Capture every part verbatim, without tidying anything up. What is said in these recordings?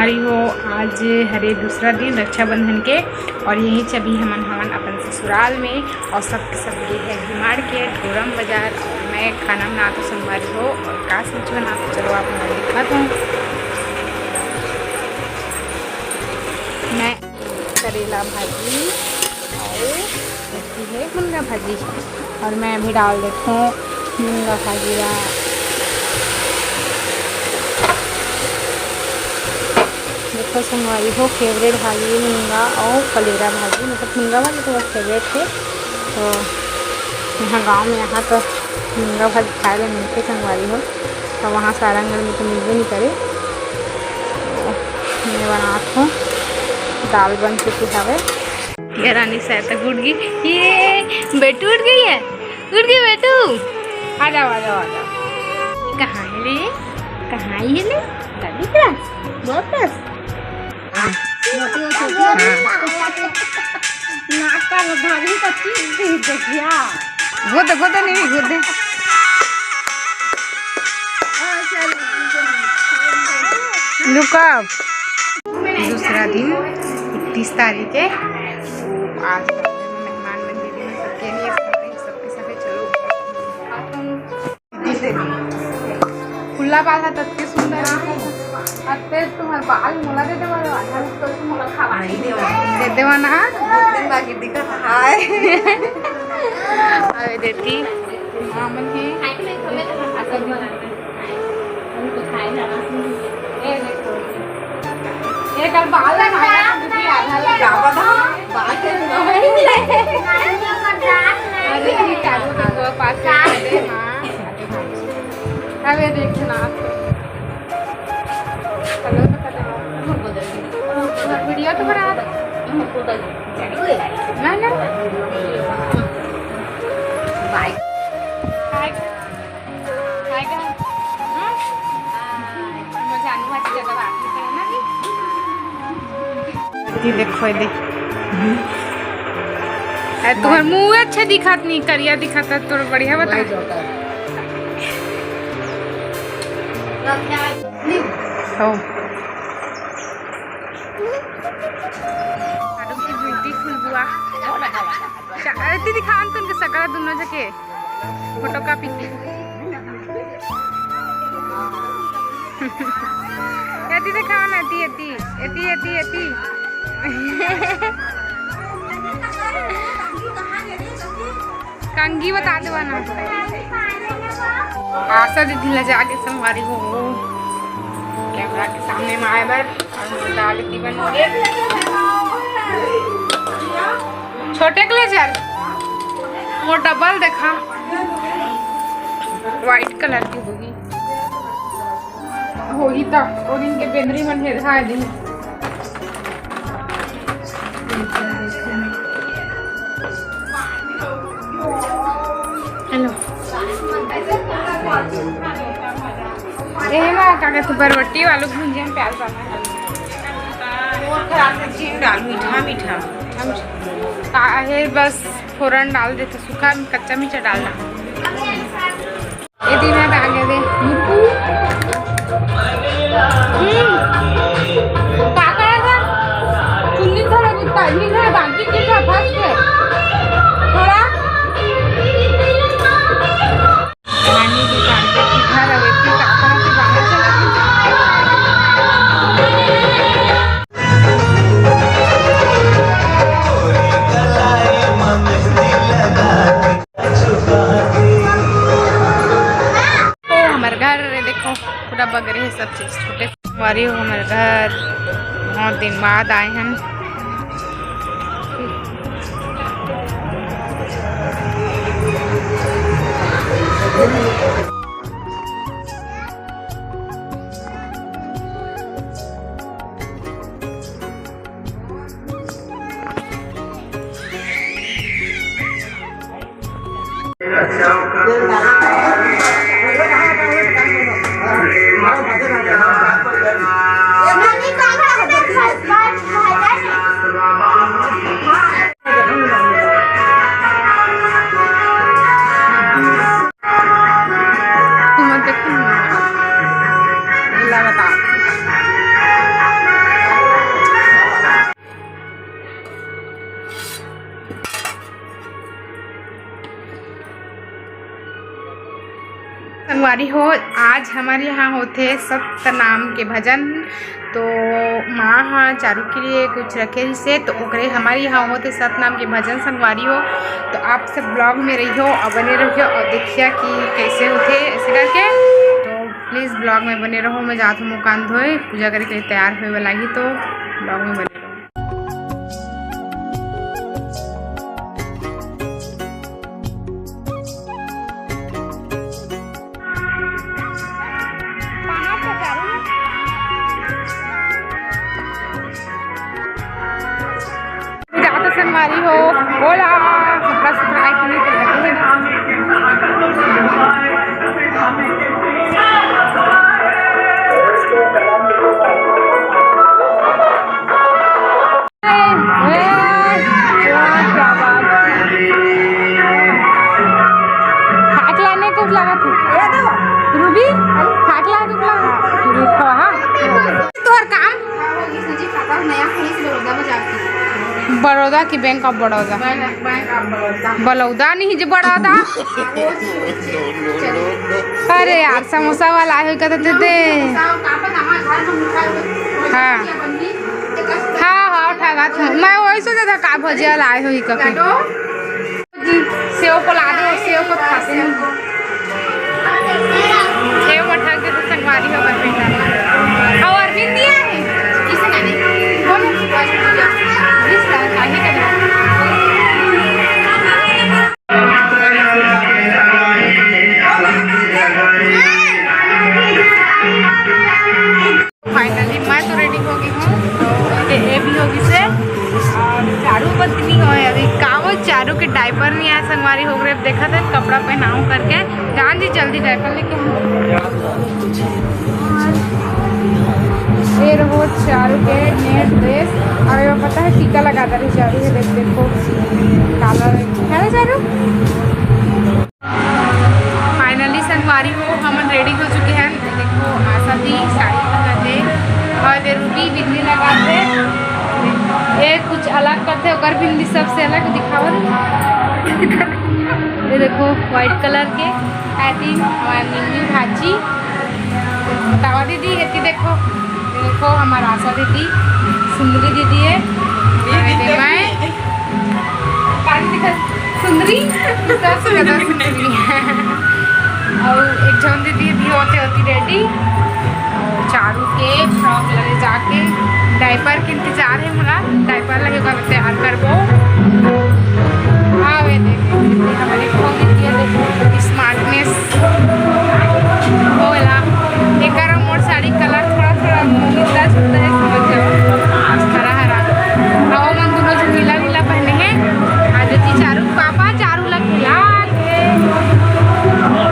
अरे हो, आज हरे दूसरा दिन रक्षाबंधन के, और यहीं से अभी हमन हवन अपन ससुराल में, और सबके सब गे हे अभी मार्केट, गोरम बाजार। और मैं खाना बनात हों संगवारी हो, और का सब्जी बनात हों, चलो आप मन दिखात हों। मैं करेला भाजी और ये है मुनगा भाजी, और मैं अभी डाल देत हों मुनगा भाजी ला। देखो संगवारी हो, फेवरेट भाजी मुनगा और करेला भाजी, मतलब मुनगा भाजी तो बहुत फेवरेट है। तो यहाँ गाँव में यहाँ तो मुनगा भाजी खाए ला मिलथे संगवारी हो, तो वहाँ सारंगढ़ में तो मिलबे नहीं करे। तो मैं बनात हों, दाल बन चुकी हवे। ये रानी शायद तक उठ गई। ये बेटू उठ गई है, उठ गई बेटू। आ जाओ, आ जाओ, आ जाओ। कहाँ है ले, कहाँ है ले? दादी पास, बहुत पास। हाँ। नाक का घड़ी तो चीज भी देखिया। वो तो, वो तो नहीं, वो दे। लुका। दूसरा दिन, इकतीस तारीख है। आज मेहमान मंडली में सबके लिए, सबके, सबके साथ चलो। खुला बाल है, ततके सुंदर है। अते तुम्हार बाल मोला दे देवा, आधा रुपया तो मोला खवा। नहीं देवा। दे देवा ना। दो दिन बाकी दिखत हाय। अरे देती। हाँ, मन है। ये कल बाल लगाया था, दीदी, आधा लगा। बाल के अरे, ये चालू तो हुआ, पास से आ गए, हाँ। अबे देखना आप। हेलो, तो कर दो। वीडियो तो बना दो। ना, ना। बाय। हाय। हाय, कहा? हाँ? हाँ। मैं जानू आज जगह बात नहीं करना भी। ये देखो, ये देख। अरे, तुम्हार मुंह अच्छा दिखात नहीं, करिया दिखाता, तोर बढ़िया बता। हो। अरे, beautiful बुआ। चा-, अरे, दीदी, खान तुमके सकरा दोनों जके। फोटो कॉपी की। एती देखाओ ना, एती, एती, एती, एती, एती। कंघी बता देवा ना। आशा दीदी ला जाके संगवारी हो, कैमरा के सामने में आए बर। और दाल की बन गई। छोटे क्लेचर, वो डबल देखा, व्हाइट कलर की होगी, होगी तो वो दिन के बेंदरी मन हेरहा दिन। हेलो। ए मा, का कहते, बरबट्टी वालू भुंजिया में प्याज डालना है। मोर खराब से चीनी डाल, मीठा, मीठा। हम का है, बस फोरन डाल देते, सूखा, कच्चा मिर्चा डालना। ये दिन में आ गए थे। हम्म। का करा था? चुन्नी थोड़ा कुत्ता, नहीं था, बाकी की था, फंस गए। थोड़ा। पानी भी काट के घर अब इतनी ताकत से बाहर चला गया। ओ, हमर घर रे, देखो, पूरा बगरे है सब चीज, छोटे संगवारी हो, हमर घर। बहुत दिन बाद आए हम। तुम देखो ना, अल्लाह बता। संगवारी हो, आज हमर यहाँ होथे सतनाम के भजन। तो माँ ह चारू के लिए कुछ रखे रिहिसे, तो ओकरे हमर यहाँ होथे सतनाम के भजन संगवारी हो। तो आप सब vlog में रहियो और बने रहियो और देखिया कि कैसे होथे ऐसे करके। तो please vlog में बने रहो। मैं जात हूँ मुँह कान धोए, पूजा करे के लिए तैयार होए वाला ही, तो vlog में बने रहो। जात संगवारी हो, बोला, कपड़ा सुखाए के लिए तो लगे हैं। ए, ए, क्या बात है। खाट लाने को लागत है। रूबी, खाट लाने को लागत है। रुको, हाँ। तोहर काम? बड़ौदा की, बैंक ऑफ बड़ौदा। बड़ौदा नहीं जी, बड़ौदा। अरे यार, समोसा वाला आए हो कहते थे। हाँ। हाँ, हाँ, उठा गा था। मैं वही सोचा था का भजिया लाए हो ही कभी। सेव को ला दो, सेव को खाते हैं। सेव मठा के तो संगवारी हो, अरविंद। और अरविंद दिया है। किसे ना दे? बोलो। जिस तरह का ही करना। Finally मैं तो रेडी हो गई हूँ, ये, ये भी होगी से। और चारू बदनी हो अभी का, वो चारू के डायपर नहीं आया संगवारी हो गए। देखा था कपड़ा पहनाऊँ करके, जान जी जल्दी डायपर लेके हूँ। ये रहो चारू के नेट ड्रेस। और ये पता है टीका लगा दे रही चारू है, देख देखो काला है, है ना चारू? Finally संगवारी हो, हमन रेडी हो चुके हैं। देखो आशा दी साड़ी पहना दे और ये रूबी बिंदी लगा दे। ये कुछ अलग करते, ओकर बिंदी सबसे अलग दिखावल। ये देखो व्हाइट कलर के, आई थिंक हमार निम्मी भाची। बतावा दीदी, एती देखो, देखो हमार आशा दीदी, सुंदरी दीदी है। अरे मैं काली दिखत सुंदरी, सबसे ज्यादा सुंदरी। और एक झन दीदी भी होते होती रेडी। और चारू के फ्रॉक ले जाके डायपर के इंतजार है मोला, डायपर लगे ओकर तैयार करबो। आवे देखो, हमर एक ठो दीदी है, देखो, स्मार्टनेस। होला। एकर अउ मोर साड़ी कलर थोड़ा थोड़ा मिलता जुलता है, समझ जाओ। हरा हरा। अउ ओमन दोनों झन नीला नीला पहने हैं। आज जी चारू पापा चारू ला खिला के।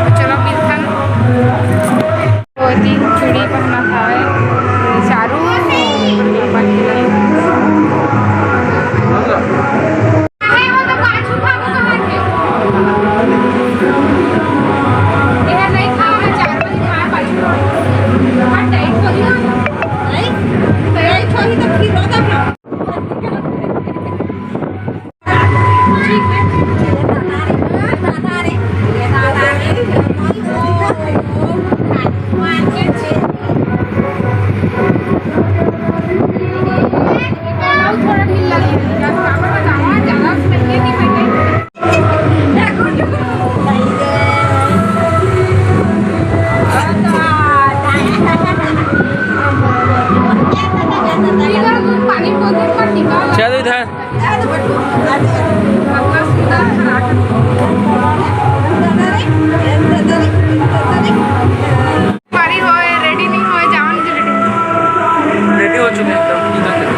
तो चलो मिलथन। वो जी चूड़ी पहना था चारू। पापा खिला। चल इधर। पारी होए, रेडी नहीं होए, जाओ नहीं रेडी। रेडी हो चुके हैं एकदम, एकदम रेडी।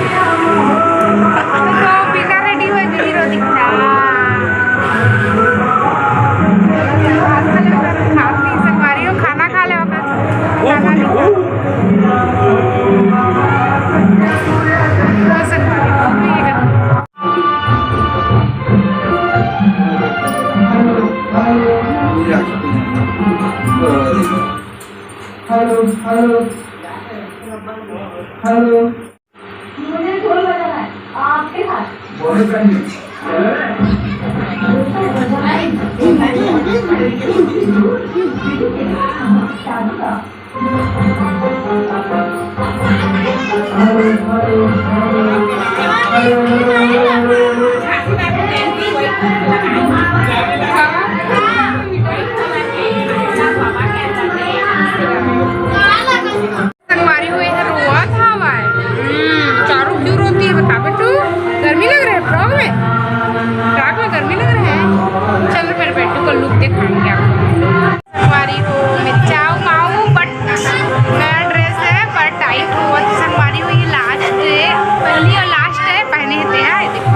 तो बिना रेडी होए दीदी रो दिखता। खात नहीं संगवारी हो, खाना खा ले वापस। खाना नहीं खा। वो संगवारी हो, ये कर। Hello, hello, hello. मुझे ढोल बजाना है, आपके हाथ। बोलो कंजूस। संगवारी हो, ये रोवत हवय। हम्म, चारू क्यों रोती है, बता बेटू? गर्मी लग रहा है फ्रॉक में? फ्रॉक में गर्मी लग रहा है? चल, फिर बेटू को लुक दिखाएंगे आपको। संगवारी हो, मेरी चाऊ माऊ, but नया ड्रेस है, पर टाइट हो। तो संगवारी हो, ये लास्ट है, पहली और लास्ट है, पहने थे, हाँ, ये देखो।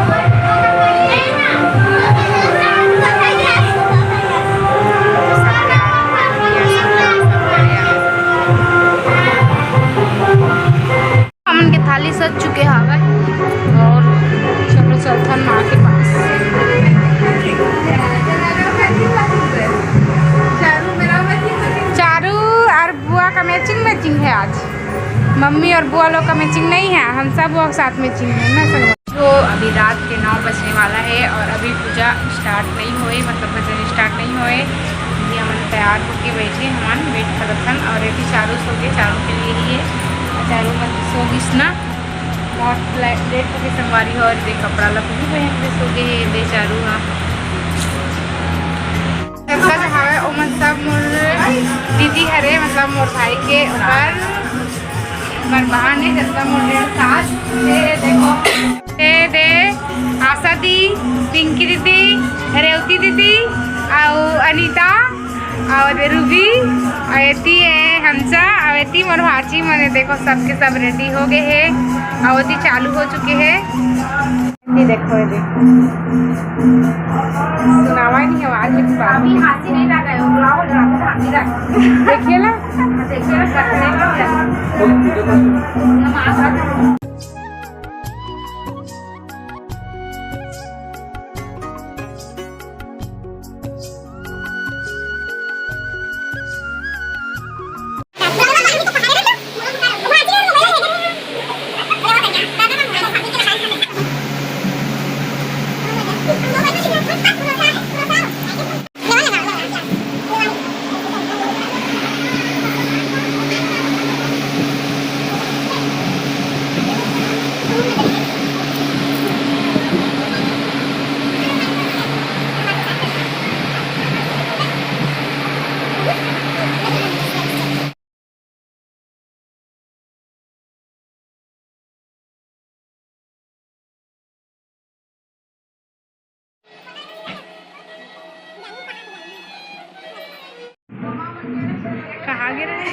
हमन के थाली सज चुके हवय और चलो चलथन माँ के पास। चारू और बुआ का मैचिंग मैचिंग है आज। मम्मी और बुआ लोग का मैचिंग नहीं है, हम सब लोग साथ मैचिंग है ना, संगवारी। जो अभी रात के नौ बजने वाला है और अभी पूजा स्टार्ट नहीं होए, मतलब भजन स्टार्ट नहीं होए। अभी हमन तैयार होके बैठे, हमन वेट करत हन। और ये भी चारू सो के, चारू के लिए ही है। और चारू मत सो गिस ना, बहुत ले-, लेट होके संगवारी हो। और दे कपड़ा ला भी पहन के सो गए दे चारू हा। सबका जो हवे ओमन सब मोर दीदी हरे, मतलब मोर भाई के ओकर, ओकर बहन है, जतना मोर डेढ़ सास। ये देखो, ये दे आशा दी, पिंकी दीदी, रेवती दीदी, अउ अनीता, अउ दे रूबी, अउ एती है हमसा, अउ एती मोर भाची मने। देखो, सबके सब रेडी हो गए है, अउ एती चालू हो चुके है। ये देखो, ये देखो। सुनावा ही नहीं आवाज, लेकिन बात अभी हंसी नहीं लगा है, बुलाओ, बुलाओ, हंसी लगा। देखिए ना। देखिए ना, करने का क्या? कहाँ गिरा है?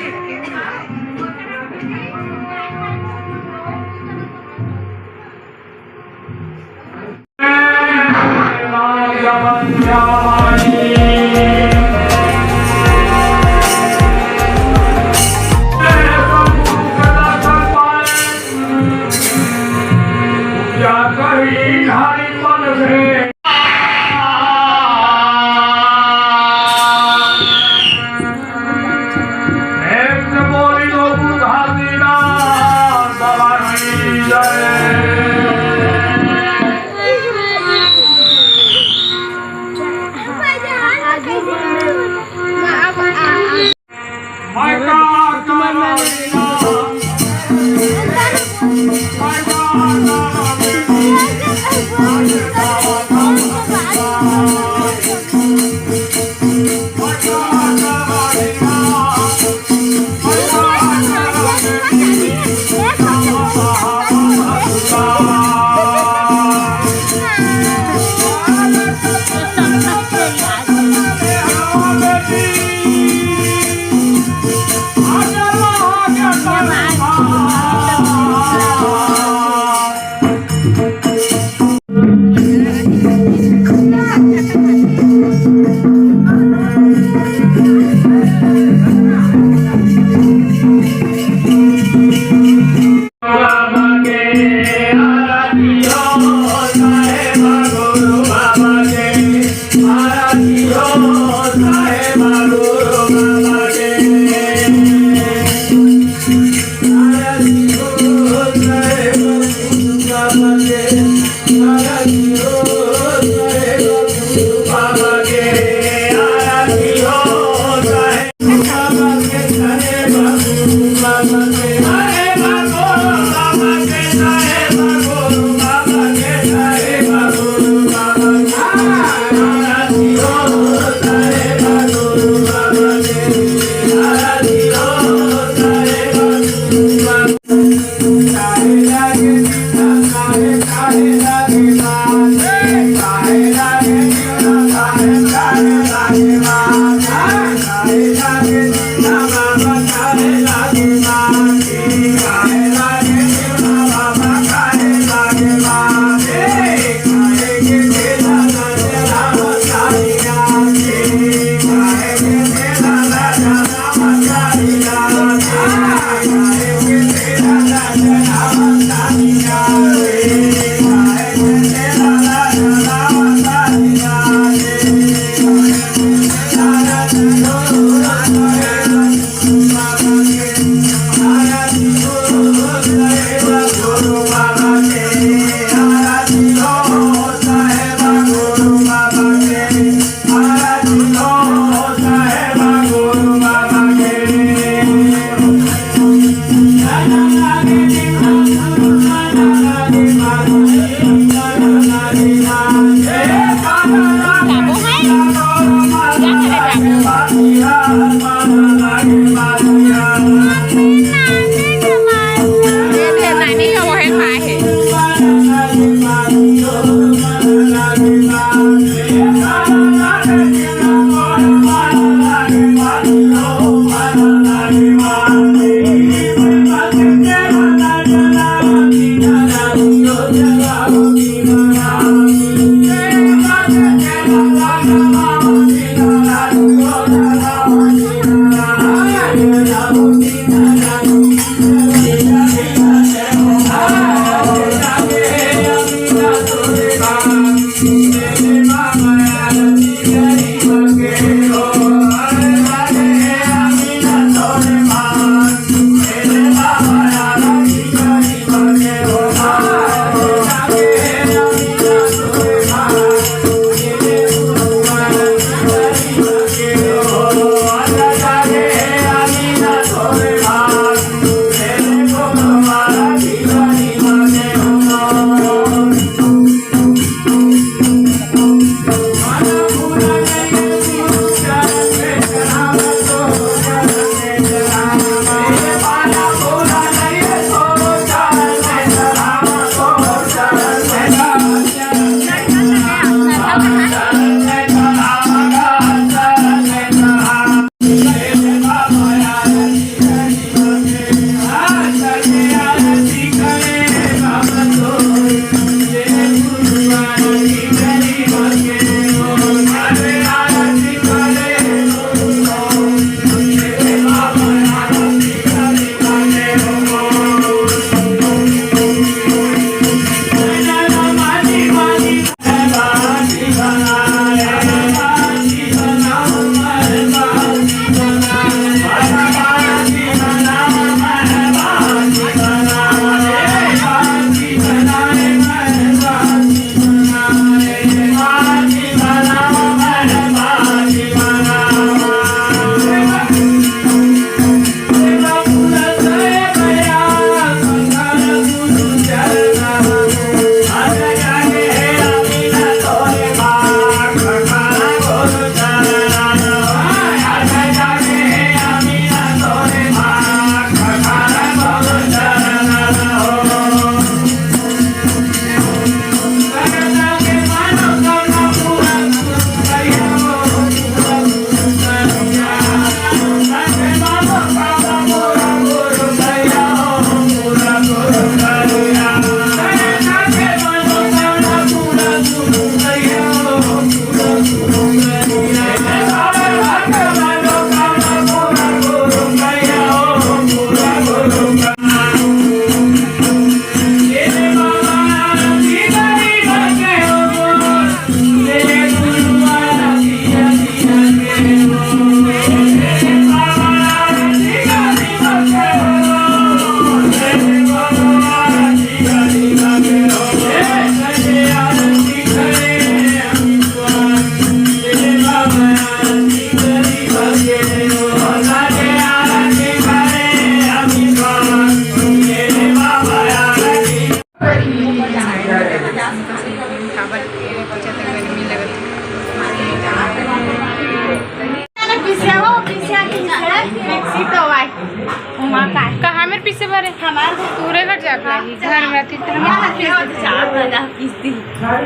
कहाँ मेर पीसे भरे? हमार पूरे घर जात लागी। घर में रहती तो हम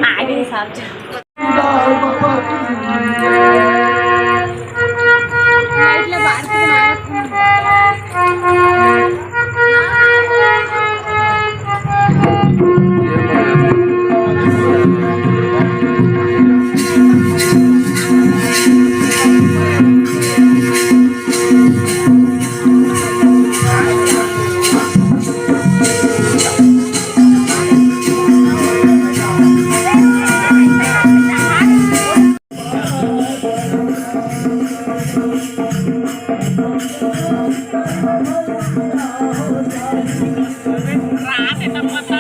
आगे हिसाब से। रात एकदम मस्त